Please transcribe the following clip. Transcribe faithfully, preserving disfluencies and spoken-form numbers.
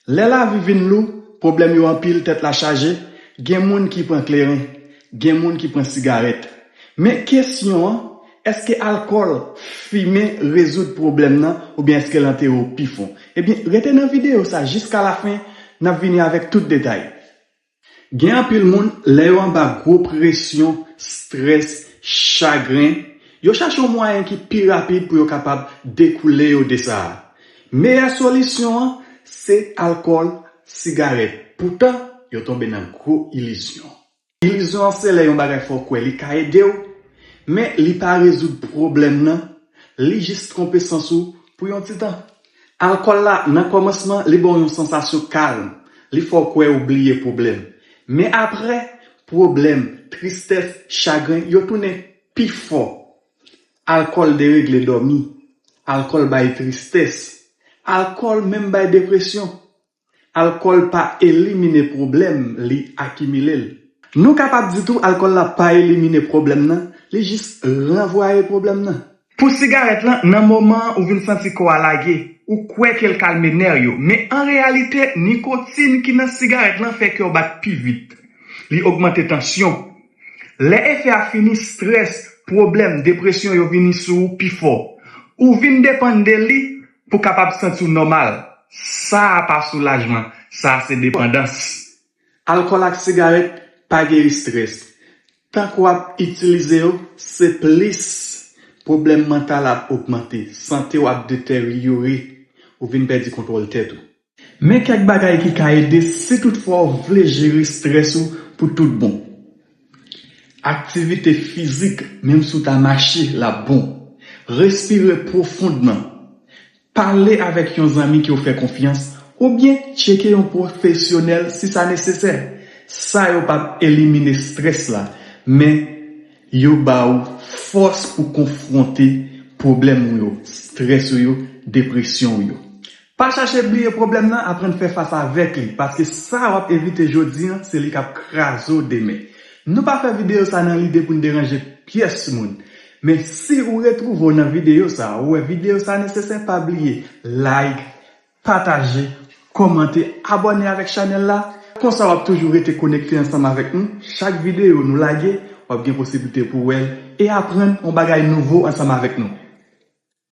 Lè lavi vin lou, pwoblèm yo anpil, tèt la chaje, gen moun ki pran kleren, gen moun ki pran sigarèt. Men kesyon an, èske alkòl, fimen rezoud pwoblèm nan, oubyen èske l antere w pi fon? Ebyen, rete nan videyo sa jiska lafen, n ap vini avèk tout detay. Gen anpil moun, lè yo anba gwo presyon, estrès, chagren, yo chache yon mwayen ki pi rapid pou yo kapab dekoule yo de sa a. Meyè solisyon an, se alkòl, sigarèt. Poutan, yo tonbe nan gwo ilizyon. Ilizyon an se lè yon bagay fè w kwè li ka ede w, men li pa rezoud pwoblèm nan, li jis twonpe sans ou pou yon ti tan. Alkòl la, nan kòmansman, li ba w yon sansasyon kalm, li fè w kwè ou bliye pwoblèm. Men apre, pwoblèm, tristès, chagren, yo tounen pi fò. Alkòl deregle dòmi. Alkòl bay tristès. Alkòl menm bay depresyon. Alkòl pa elimine pwoblèm, li akimile l. Nou kapab di tou, alkòl la pa elimine pwoblèm nan, li jis ranvwaye pwoblèm nan. Pou sigarèt lan, nan moman an ou vin santi kò a lage, ou kwè ke l kalme nè yo, men an reyalite, nikotin ki nan sigarèt lan fè kè w bat pi vit. Li ogmante tansyon. Lè efè a fini, estrès, pwoblèm, depresyon yo vini sou ou pi fò. Ou vin depann de li pou kapab santi w nòmal. Sa a pa soulajman, sa a se depandans. Alkòl ak sigarèt pa geri estrès. Tank w ap itilize yo, se plis pwoblèm mantal ap ogmante, sante w ap deteryore, ou vin pèdi kontwòl tèt ou. Men kèk bagay ki ka ede si toutfwa w vle jere estrès ou pou tout bon. Aktivite fizik, menm si w ta mache, l ap bon. Respire pwofondman. Pale avèk yon zanmi ke w fè konfyans, oubyen tcheke yon pwofesyonèl si sa nesesè. Sa yo p ap elimine estrès la, men yo ba w fòs pou konfwonte pwoblèm ou yo, estrès ou yo, depresyon ou yo. Pa chache bliye pwoblèm nan, aprann fè fas avèk li, paske sa w ap evite jodi an, se li k ap kraze w demen. Nou pa fè videyo sa nan lide pou n deranje pyès moun. Men si ou retwouve w nan videyo sa, ou wè videyo sa nesesè, pa bliye like, pataje, kòmante, abòne avèk chanèl la. Konsa w ap toujou rete konekte ansanm avèk nou. Chak videyo nou lage, w ap gen posiblite pou w wè l e aprann yon bagay nouvo ansanm avèk nou.